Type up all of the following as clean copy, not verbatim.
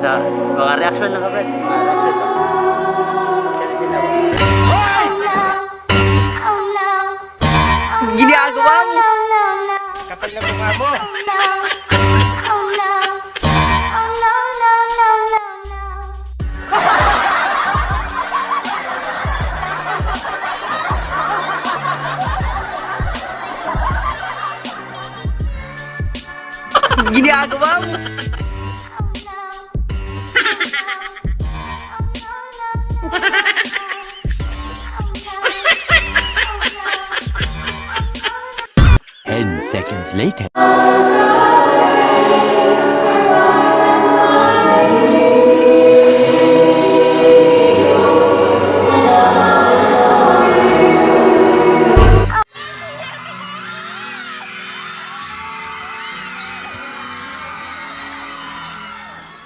Sa mga reaction lang ka, Brad. Mga reaction ba? Oh no. Ginagawa mo! No, no, no. Kapal na mukha mo. No. Oh no. Oh no, no, no, no, no. Ginagawa mo! Oh no. Oh no, no, no, no. Oh no. Oh no. 10 seconds later.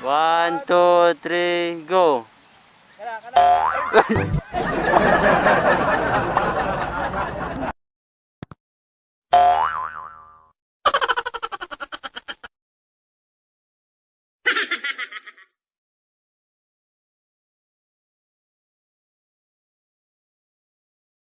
One, two, three, go!